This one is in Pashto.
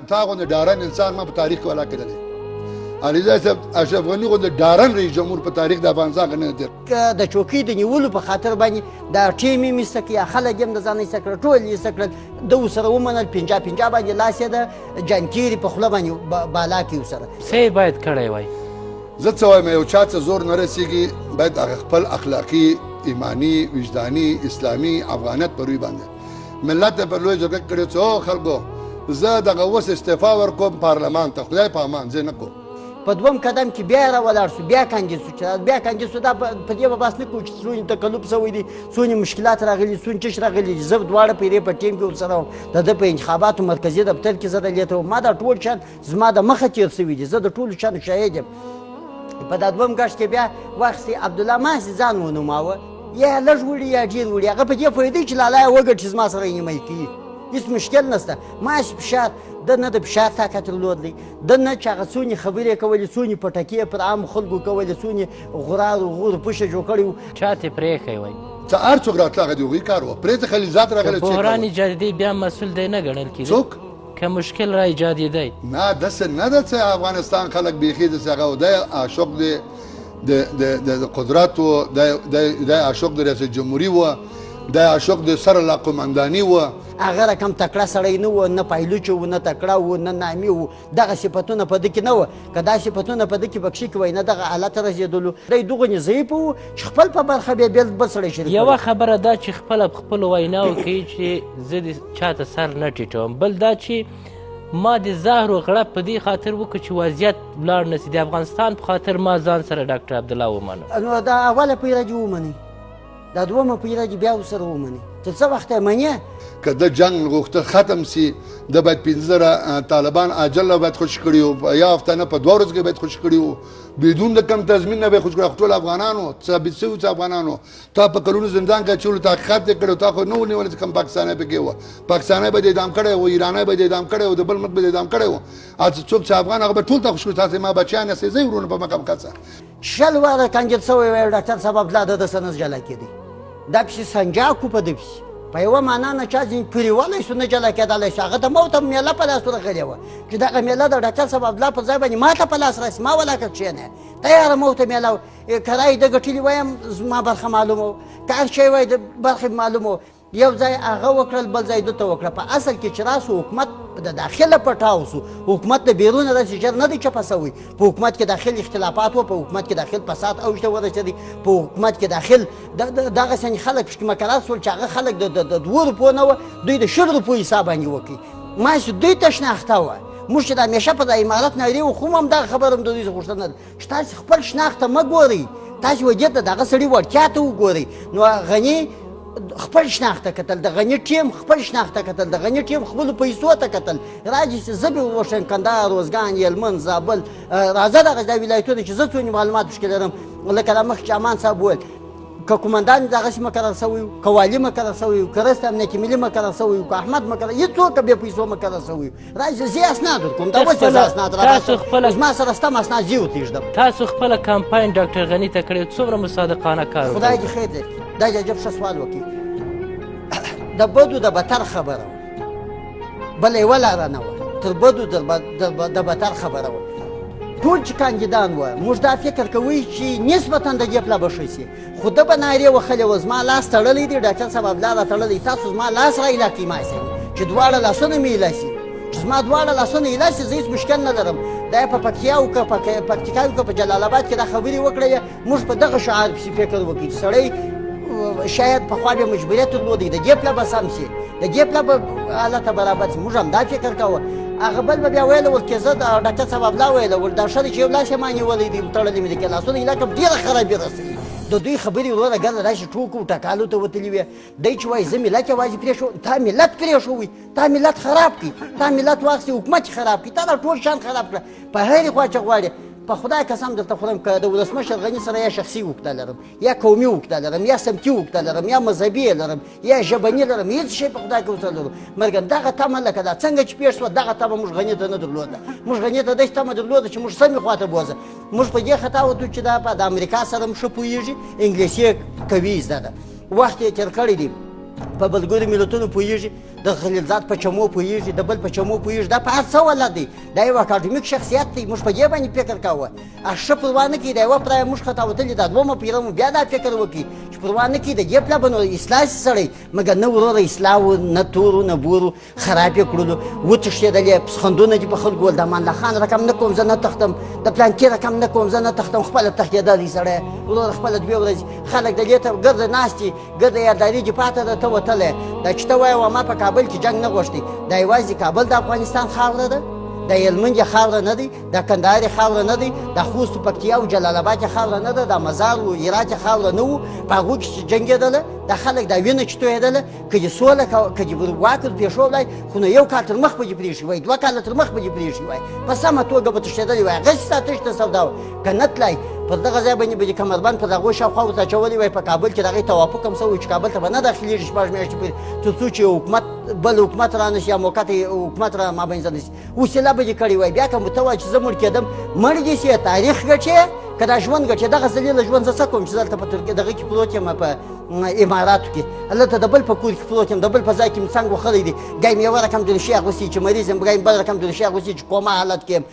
تا غوندې ډارن انسان ما په تاریخ کې ولا کړی. علیزی صاحب، اشرف غني غوندې ډارن رئیس جمهور په تاریخ د افغانستان کې نه تېر. که د چوکۍ د نیولو په خاطر باندې دا ټیم یې ایسته کړ، یا خلک یې هم د ځانه ایسته کړل، ټول یې ایسته کړل، ده ورسره ومنل، پنجا پنجا باندې لاس یې د جانکیري په خوله باندې بالا کړي ورسره. څه یې باید کړی وای؟ زه څه وایم، یو چا څه زور نه رسېږي، باید هغه خپل اخلاقي، ایماني، وجداني، اسلامي افغانیت پر روی باندې ملت یې پر لوی جرګه کړې چې او خلکو زه دغه اوس استعفا ورکوم پارلمان ته، خدای په امان، زه نه کوم. په دوم قدم کې بیا را ولاړ سو، بیا کاندید سو، چې بیا کاندید سو، دا په دې به بحث نه کوو چې څونې تکلف سوی دی، څونې مشکلات راغلي، څونې چش راغلي دي. زه دواړه پیرې په ټیم کې ورسره وم، د ده په انتخاباتو مرکزي دفتر کې زه د لیته وم، ما دا ټول شیان زما د مخه تېر سوي دي، زه د ټولو شیانو شاهد یم. په دا دوم ګشت کې بیا واخیستې، عبدالله ما هسې ځان ونوماوه، یا لږ وړي یا ډېر وړي، هغه په دې پوهېدی چې لالا یې وګټي زما سره یې نیمایي کوي، هېڅ مشکل نشته. ما هسې فشار ده نه د فشار طاقت درلود دی، ده نه چې هغه څونې خبرې کولې، څونې پټکې پر عامو خلکو کولې، څونې غرار و غور پشه جوړ کړی و. چا ته پرېښی وای؟ څه هر څوک راتله هغه د هغوی کار و، پرې ته خلیلزاد راغلی که چې بحران کاوه. ایجادېدی بیا مسؤل دی نه ګڼل کېده؟ څوک؟ که مشکل را ایجادېدی؟ نه داسې نه ده چې افغانستان خلک بیخي داسې هغه و، دی عاشق دی د د د قدرت و، دی دی دی عاشق د ریاست جمهوري و، دی عاشق د سر الله قومنداني و. هغه رقم تکړه سړی نه و، نه پایلوچ و، نه تکړه و، نه نامي و، دغه صفتونه په ده کې نه و. که دا صفتونه په ده کې پکښې کې وای نه دغه حالت ته رسېدلو. دی دغونې ضعیف و چې خپل په برخه بیا بل بل سړی شریک یوه کړي. خبره دا چې خپله په خپلو ویناو کوي چې زه دې چا ته سر نه ټیټوم، بل دا چې ما د زهرو غړپ په دې خاطر وکړ چې وضعیت ولاړ نه سي، د افغانستان په خاطر ما ځان سره ډاکټر عبدالله ومنه. نو دا اوله پیره دې ومنئ، دا دومه پیره دې بیا ورسره ومنئ، تر څه وخته یې منې؟ که د جنګ غوښته ختم سي، د باید 5000 طالبان عاجل باید خوشي کړي وو، یا هفته نه په 2 ورځو کې باید خوشي کړي وو، بدون د کم تضمین نه به خوشي کړي. ټول افغانانو ثابت سوي چې افغانانو تا په کلونو زندان کې اچولو، تحقیقات دې کړی، تا خو نه و نیولی چې کوم پاکستانی پکې و، پاکستانی به دې اعدام کړی و، ایرانی به دې اعدام کړی و، د بل ملک به دې اعدام کړی و. چې څوک چې افغان هغه به ټول ته خوشي کړي، تاسې ما بچیان یاست، ځئ وروڼه په مکه مکه. 20 واره کاندید سوی وای ډاکټر صاحب عبدالله د ده سره نه جلا کېدی، دا پسې سنجاق و په ده پسې په یوه معنا نه چا ځینې پرېولی سو نه جلا کېدلی سو. هغه د موت هم میله په لاس ورغلې وه چې دغه میله د ډاکټر صاحب عبدالله پر ځای باندې ما ته په لاس راسي، ما ولاکه کښېنه تیاره موته میله وه. کرایې ده ګټلې وای هم زما برخه معلومه وه، که هر شی وای د برخې معلومه وه. یو ځای هغه وکړل، بل ځای ده ته وکړه. په اصل کې چې راسو حکومت د داخله پټاو سو، حکومت د بیرونه داسې ژر نه دی چپه سوی. په حکومت کې داخل اختلافات و، په حکومت کې داخل فساد اوج ته ورسېدی، په حکومت کې داخل دغسې خلک پکې مقرر سول چې هغه خلک د 2 روپو نه وه، دوی د 20 روپو حساب باندې وکړي. ما چې دوی ته شناخته وه، موږ چې د همیشه په د امارت نارې وو، خو هم دغه خبره هم د دوی غوښتنه ده چې تاسې خپل شناخته مه ګورئ، تاسې و دې ته د هغه سړي وړتیا ته وګورئ. نو غني خپل شناخته کتل، د غني ټیم خپل شناخته کتل، د غني ټیم خپلو پیسو ته کتل. راځي چې زه به وروښیم کندهار، روزګان، هلمند، زابل، راځه دغه دا ولایتونه چې زه څونې معلومات پکې لرم، لکه دا مخکې چې امان صاحب وویل که قومندان دغسې مقرر سوی و، که والي مقرر سوی و، که رئیس امنیت ملي مقرر سوی و، که احمد مقرر، هېڅوک بې پیسو مقرر سوی و. راځي زه اسناد ورکوم، دا اوس زه اسناد راباسم، زما سره سته اسناد زه ورته ږدم. تاسو خپله کمپاین ډاکټر غني ته کړی، څومره مصادقانه کار وکړ؟ خدای دې خیر درکړي، دا عجب ښه سوال وکړي. د بدو د بتر خبره وه، بله یوه لاره نه وه، تر بدو د بتر خبره وه. ټول چې کاندیدان وه، موږ دا فکر کوی چې نسبتاً د دې پله به ښه شي، خو ده به نارې وهلې وه، زما لاس تړلی دی ډاکټر صاحب عبدالله را تړلی، تاسو زما لاس را ایله کړئ، ما سره چې دواړه لاسونه مې ایله شي، چې زما دواړه لاسونه ایله شي، زه هېڅ مشکل نه لرم. دا یې په پکتیا او که په پکتیکا او که په جلال آباد کې دا خبرې وکړې، موږ په دغه شعار پسې فکر وکړو چې سړی شاید پخوا بیا مجبوریت درلودی، د دې پله به سم شي، د دې پله به حالته برابر شي، موږ همدا فکر کاوه. هغه بل به بیا ویل ول چې زه د ډاکټر صاحب عبدالله ویل ول دا ښه دی چې یو لاس یې ما نیولی دی، تړلی مې دی، که لاسونه ایله کړم ډېره خرابي رسوي. د دوی خبرې وروره ګرده داسې ټوکو او ټکالو ته وتلي وې. دی چې وایي زه ملت یوازې پرېښوم، تا ملت پرېښوی، تا ملت خراب کړي، تا ملت واخیستی حکومت یې خراب کړي، تا دا ټول شیان خراب کړه. په هرې خوا چې غواړې په خدای قسم درته خورم که د ولسمشر غني سره یا شخصي عقده لرم، یا قومي عقده لرم، یا سمتي عقده لرم، یا مذهبي لرم، یا ژبني لرم، هېڅ شی په خدای کې ورسره لرو، مګر دغه تمه لکه دا څنګه چې پېښ شوه دغه تمه موږ غني ته نه درلوده. موږ غني ته داسې تمه درلوده چې موږ سمې خوا ته بوځه. موږ په دې خطا وتو چې دا په د امریکا سره هم ښه پوهېږي، انګلیسي یې قوي زده ده، وخت یې تېر کړی دی. په ملګرو ملتونو پوهېږي، د خلیلزاد په چمو پوهېږي، د بل په چمو پوهېږي. دا په هر څه ولد دی، دا یو اکاډمیک شخصیت دی. موږ په دې باندې فکر کاوه، ښه پروا نه کوي. دا یوه پرایه موږ خطا وتلې، دا دومه پیره مو بیا دا فکر وکړي چې پروا نه کوي، د دې پلا به نو اصلاح شي سړی. مګر نه وروره اصلاح و، نه تورو نه بورو، خراب یې کړلو، وتښتېدلې، پسخندونه دې په خلکو ول. د امان الله خان رقم نه کوم، زه نه تښتم، د پلانکي رقم نه کوم، زه نه تښتم. خپله تښتېدلی سړی وروره، خپله دوې ورځې خلک د دې ته ګرده ناست دي، ګرده یادداري دې پاته ده، ته وتلی. دا چې ته وایې ما په کابل کې جنګ نه غوښتی، دا یوازې کابل د افغانستان خاوره ده، دا هلمند یې خاوره نه دی، دا کندهار یې خاوره نه دی، دا خوست و پکتیا او جلال آباد یې خاوره نه ده، دا مزار و هرات یې خاوره نه وو. په هغو کې چې جنګېدله دا خلک، دا وینه چې تویېدله، که دې سوله که دې واک ور پرېښولی خو نو یو کال تر مخ به دې پرېښي وای، 2 کاله تر مخ به دې پرېښي وای، په سمه توګه به تښتېدلی وای. هغسې ستا تښته سودا وه، که نه تلای پر دغه ځای باندې به دې کمربند پر هغو شاوخوا ورته اچولی وای. په کابل کې د هغې توافق هم سوی چې کابل ته به نه داخلېږي 6 میاشتې پورې، تر څو چې حکومت بل حکومت رانه شي یا موقت حکومت را مابینځه نه شي. وسیله به دې کړې وای. بیا که ته وایې چې زه مړ کېدم، مړ دې شې، تاریخ ګټې که دا ژوند ګټې؟ دغه ذلیله ژوند زه څه کوم چې دلته په ترکیه دغه کې پروت یم، په اماراتو کې هلته د بل په کور کې پروت یم، د بل په ځای کې مې څنګ وخلی دی، ګای مې یوه رقم دریشي اغوستي چې مریض یم، ګای مې بل رقم دریشي اغوستي چې کومه حالت کې یم.